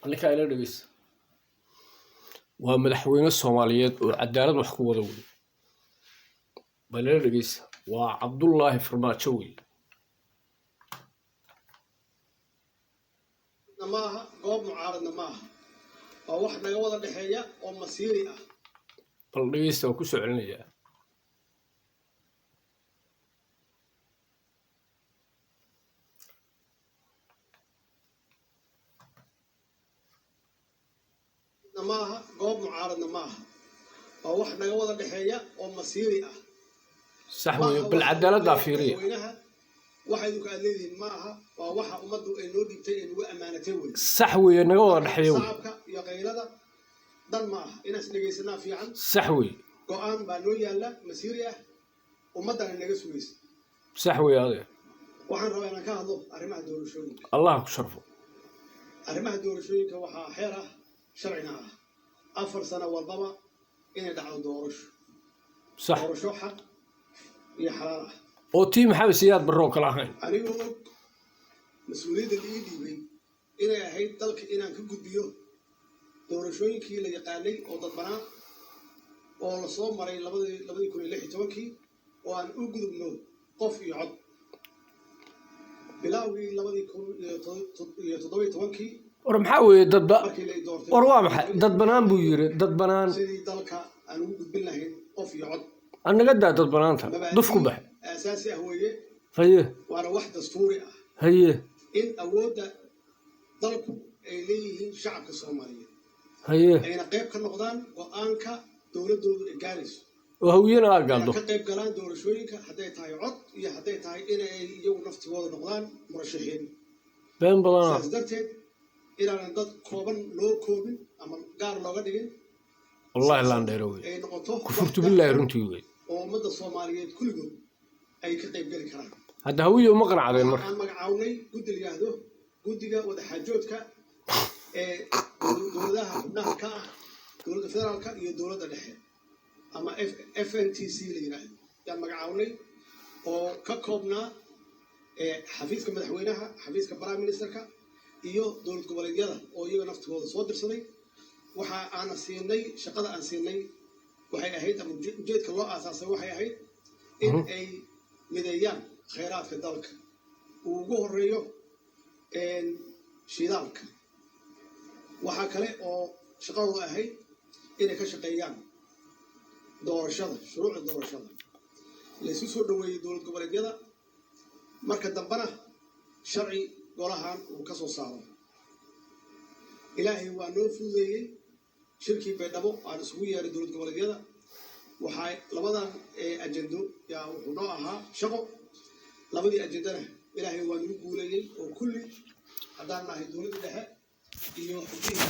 Ninkaa ila dhegeysta, waa madaxweyne Soomaaliyeed oo cadaalad wax ku wada wey. Bal ila dhegeysta, waa Cabdullaahi Farmaajo wey. Ma aha goob mucaaradna, ma aha, waa wax naga wada dhexeeya oo masiiri ah. Bal dhegeysta, waa kusoo celinayaa. Ma aha goob mucaaradna, ma aha, waa wax naga wada dhexeeya oo masiiri ah. Sax weeye, bal cadaaladdaa fiiriya. Madaxweynaha waxa idinku aad leedihiin ma aha, waa waxa ummaddu ay noo dhiibtay, ay nagu ammaanatay wey. Sax weeye, naga wada dhexeeya wey. Shacabka iyo qaylada dan ma aha, inaas dhegaysanaa fiican. Sax weeye. Go-aan baa noo yaalla masiiri ah, ummaddana naga sugaysa. Sax weeye adeer. Waxaan rabaa inaan ka hadlo arrimaha doorashooyinka. Allah ku sharfo. Arrimaha doorashooyinka waxaa xeer ah, sharcina ah, 4 sano walbaba inay dhacdo doorasho. Sax. Doorasho xaq iyo xalaal ah. Oo tii Maxamed Siyaad Barre oo kale ahayn. Anigoo og mas-uuliyadda la ii dhiibay inay ahayd dalka inaan ka gudbiyo doorashooyinkii la yaqaanay oo dadbanaa oo lasoo maray 2016-kii, oo aan u gudubno qof iyo cod bilaawgii 2017-kii. War maxaa weeye dadba? Markii la i doortay. War waa maxay dad banaan buu yiri, dad banaan? Sidii dalka aan ugu gudbin lahayn qof iyo cod. Anaga daa dad banaanta duf ku bax. Aasaasi ah weeye. Haye. Waana wax dastuuri ah. Haye. In awoodda dalku ay leeyihiin shacabka Soomaaliyeed. Haye. Ayna qayb ka noqdaan go-aanka dowladdoodu ay gaarayso. Oo Hawiyena aa ayna gaado. Ka qayb galaan doorashooyinka, hadday tahay cod iyo hadday tahay inay iyagu naftigooda noqdaan murashaxiin. Been badanaa. Sidaas darteed inaanan dad kooban loo koobin ama gaar looga dhigin. Wallahi laandheero wey. Ay noqoto Kufurtu billaahi, runtii wey. oo ummadda Soomaaliyeed kulligood ay ka qayb geli karaan. Hadda Hawiye uma qanacdeen marka. Waxaan magacawnay guddi la yidhaahdo guddiga wadaxaajoodka ee dowladaha xubnaha ka ah dowladda federaalka iyo dowladda dhexe, ama FNTC la yidhaahdo yaan magacawnay, oo ka koobnaa ee xafiiska madaxweynaha, xafiiska prime ministerka iyo dowlad goboleedyada oo iyaga naftigooda soo dirsaday. Waxa aana siinay, shaqada aan siinay waxay ahayd, ama ujeedka loo aasaasay waxay ahayd, in ay mideeyaan khayraadka dalka uu ugu horeeyo shidaalka. Waxaa kale oo shaqadooda ahayd inay ka shaqeeyaan doorashada, shuruucda doorashada, laysu soo dhoweeyey dowlad goboleedyada, marka dambena sharci golahan uu ka soo saaro. Ilaahay waa noo fududeeyey. Shirkii Baydhabo aan isugu yeeray dowlad goboleedyada, waxaa labadan ajendo yaa wuxuu noo ahaa shaqo. Labadii ajendana Ilaahay waa nagu guuleeyey, oo kulli haddaan nahay dowladda dhexe iyo xubnihii